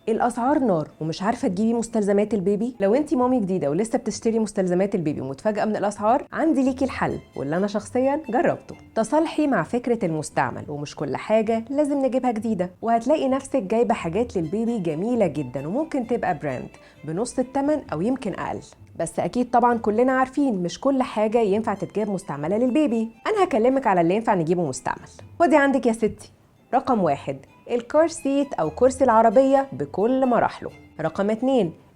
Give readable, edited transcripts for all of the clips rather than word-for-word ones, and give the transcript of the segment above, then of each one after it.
الاسعار نار ومش عارفه تجيبي مستلزمات ال baby؟ لو انت mommy جديدة ولسه بتشتري مستلزمات ال baby ومتفاجئه من الاسعار، عندي ليكي الحل واللي انا شخصيا جربته. تصالحي مع فكرة المستعمل، ومش كل حاجة لازم نجيبها جديده، وهتلاقي نفسك جايبه حاجات لل baby جميلة جدا وممكن تبقى brand بنص الثمن او يمكن اقل. بس اكيد طبعا كلنا عارفين مش كل حاجة ينفع تتجاب مستعملة لل baby. انا هكلمك على اللي ينفع نجيبه مستعمل. خدي عندك يا ستي: رقم 1، ال car seat أو كرسي العربية بكل مراحله. رقم 2،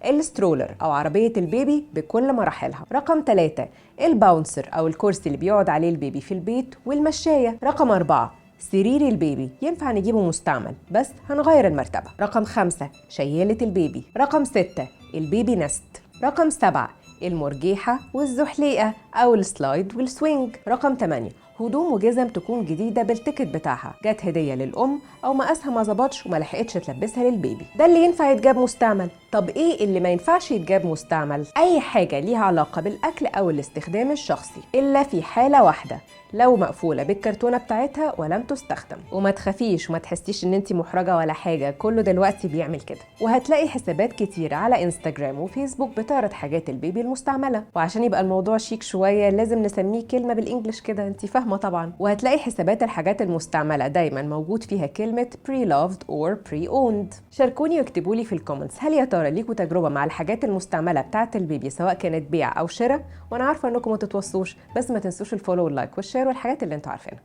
ال stroller أو عربية ال baby بكل مراحلها. رقم 3، ال bouncer أو الكرسي اللي بيقعد عليه ال baby في البيت والمشاية. رقم 4، سرير ال baby ينفع نجيبه مستعمل بس هنغير المرتبة. رقم 5، شيالة ال baby. رقم 6، ال baby nest. رقم 7، المرجيحة والزحليقة أو ال slide وال swing. رقم 8، هدوم وجزم تكون جديدة بال ticket بتاعها، جت هدية للأم أو مقاسها ما ظبطش وما لحقتش تلبسها لل baby. ده اللي ينفع يتجاب مستعمل. طب إيه اللي ما ينفعش يتجاب مستعمل؟ أي حاجة ليها علاقة بالأكل أو الاستخدام الشخصي، إلا في حالة واحدة، لو مقفولة بالكرتونة بتاعتها ولم تستخدم. وما تخافيش وما تحسيش ان انت محرجة ولا حاجة، كله دلوقتي بيعمل كده، وهتلاقي حسابات كتير على انستجرام وفيسبوك بتعرض حاجات ال baby المستعملة. وعشان يبقى الموضوع شيك شوية لازم نسميه كلمة بال English كده، انت فاهمة طبعا. وهتلاقي حسابات الحاجات المستعملة دايما موجود فيها كلمة pre-loved or pre-owned. شاركوني واكتبوا لي في ال comments، هل يا ترى ليكوا تجربة مع الحاجات المستعملة بتاعة ال baby، سواء كانت بيع أو شراء؟ وانا عارفة انكم ما تتوصوش، بس ما تنسوش ال follow وال like وال share والحاجات اللي انتوا عارفينها.